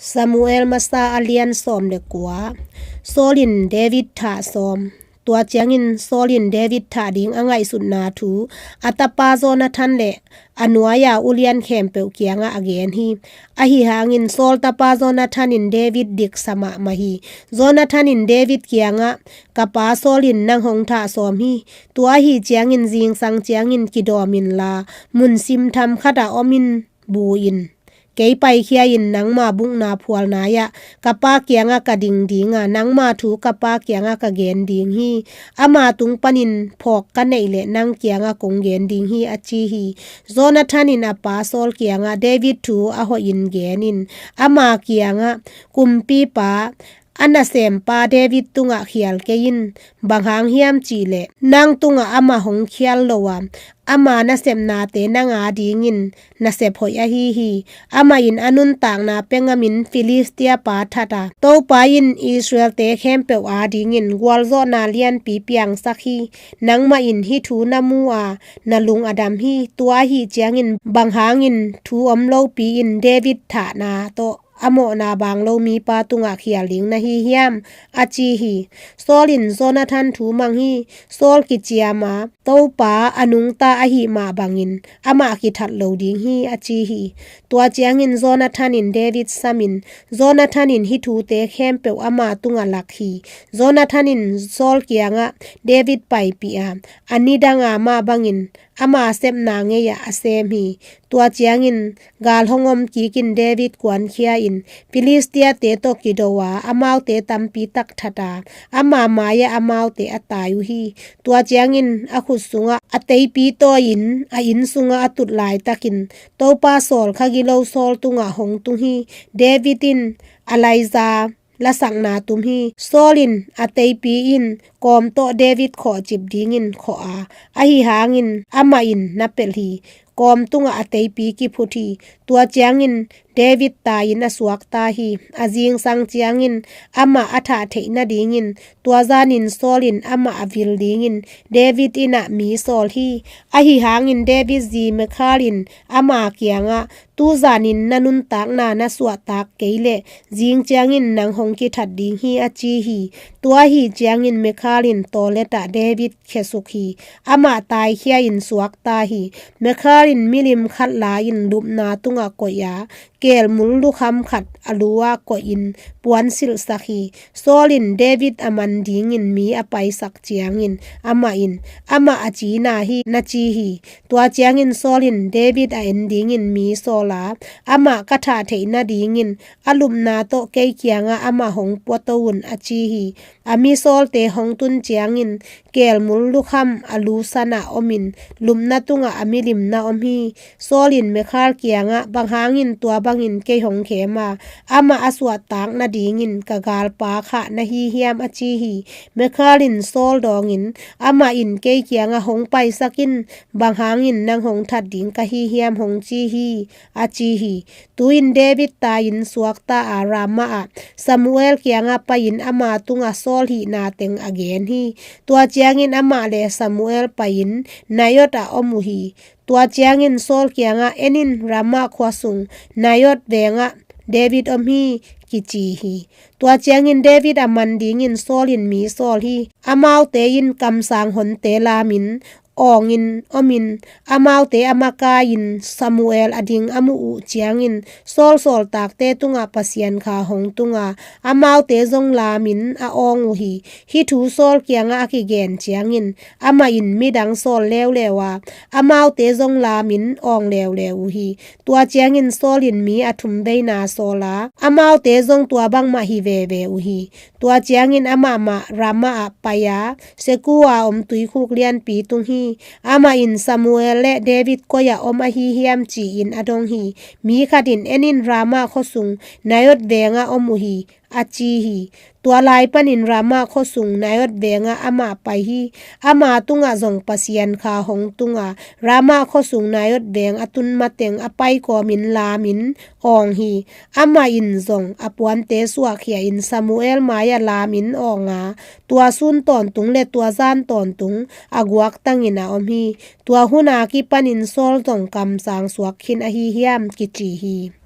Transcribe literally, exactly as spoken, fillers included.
Samuel masa a lian sawm le kua. Saul in David thah sawm. Tua ciangin Saul in David thah ding a ngaihsutna thu a tapa Jonathan le a nuai-a ulian khempeuh kiangah a gen hi. Ahi hangin Saul tapa Jonathan in David diksa mahmah hi. Jonathan in David kiangah, "Ka pa Saul in nang hong thah sawm hi. Tua ahi ciangin zingsang ciangin kidawm inla, mun simtham khatah om in, bu in. Kei paikhia in nangma bukna phualna-ah ka pa kiangah ka ding dinga, nangma thu ka pa kiangah ka gen ding hi. Ama tung panin phawk ka neih leh nang kiangah kong gen ding hi," a ci hi. Jonathan in a pa Saul kiangah, "David thu a hoihin gen in. Ama kiangah, 'Kumpipa, a nasempa David tungah khial kei in. Bang hang hiam cihleh nang tungah amah hong khial lo a, ama nasepnate nang adingin nasep hoih ahi hi. Amah in a nuntakna pengamin Filistia pa that a, Topa in Israel-te khempeuh adingin gualzawhna lianpi piangsak hi. Nangmah in hih thu na mu a, na lung a dam hi. Tua ahi ciangin bang hangin thu om lopi-in David thahna tawh a mawhna baang lo mipa tungah khial ding na hi hiam?' a ci hi. Saul in Jonathan thu mang hi. Saul kiciam a, Topa a nungta ahih mah bangin amah kithat lo ding hi, a ci hi. Tua ciangin Jonathan in David samin, Jonathan in hih thute khempeuh ama tungah lak hi. Jonathan in Saul kiangah David paipih a, a nidanga mah bangin ama sepna ngei-ah a sem hi. Tua ciangin gal hong om kikin David kuankhia in Filistia-te tawh kido a, amaute tampi tak that a, ama mai-ah amaute a tai uh hi. Tua ciangin a khut sungah a teipi tawi-in a inn sungah a tut laitakin Topa sawl kha gilo Saul tungah hong tung hi. David in a laiza lasakna tum hi. Saul in a teipi in kawm tawh David khawhcip dingin khawh a, ahi hangin amah in na pelh hi. Kawm tungah a teipi kiphut hi. Tua ciangin David tai-in a suakta hi. A zingsang ciangin amah a thah theih nadingin tua zanin Saul in amah a vil dingin David innah mi sawl hi. Ahi hangin David zi Mikhal in ama kiangah, "Tuzanin na nuntakna na suahtak kei leh zing ciangin nang hong kithat ding hi," a ci hi. Tua ahi ciangin Mikhal in tawlet ah David khesuk hi. Amah taikhia in suakta hi. Mikhal in milim khat la-in lupna tungah koih a, kelmul lukham khat a lu-ah koihin puansilhsak hi. Saul in David a man dingin mi a paisak ciangin amah in, "Amah a cina hi," na ci hi. Tua ciangin Saul in David a en dingin mi sawl a, amah ka thah theih nadingin a lupna tawh kei kiangah amah hong puato un, a ci hi. A misawlte hong tun ciangin kelmul lukham a lu sanah omin lupna tungah a milim na om hi. Saul in Mikhal kiangah, "Bang hangin tua bangin kei hong khem a, amah a suahtak nadingin ka galpa khah na hi hiam?" a ci hi. Mikhal in Saul dawngin, "Amah in kei kiangah hong paisak in, bang hangin nang hong that ding ka hi hiam hong ci hi," a ci hi. Tu-in David tai-in suakta a, Ramah ah Samuel kiangah pai-in ama tungah Saul hihna teng a gen hi. Tua ciangin amah le Samuel pai-in Naioth ah om uh hi. Tua ciangin Saul kiangah, "En in, Ramah khua sung Naioth vengah David om hi," kici hi. Tua ciangin David a man dingin Saul in mi sawl hi. Amaute in kamsang honte lamin awngin omin, amaute a makai-in Samuel a ding a muh uh ciangin, Saul sawltakte tungah Pasian kha hong tung a, amaute zong lamin a awng uh hi. Hih thu Saul kiangah a kigen ciangin, amah in midang sawl leuleu a, amaute zong lamin awng leuleu uh hi. Tua ciangin Saul in mi a thum veina sawl a, amaute zong tua bangmah hi veve uh hi. Tua ciangin amah mah Ramah ah pai a, Seku a om tuikhuk lianpi tung hi. Amah in Samuel le David koi-ah om ahi hiam ci-in a dong hi. Mi khat in, "En in, Ramah khuasung Naioth vengah om uh hi," a ci hi. Tua lai panin Ramah khuasung Naioth vengah amah pai hi. Ama tungah zong Pasian kha hong tung a, Ramah khuasung Naioth veng a tun mateng a pai kawmin lamin awng hi. Amah in zong a puante suahkhia-in Samuel mai-ah lamin awng a, tua sun tawntung le tua zan tawntung a guaktangin a om hi. Tua hun a kipanin Saul zong kamsang suak khin ahi hiam kici hi.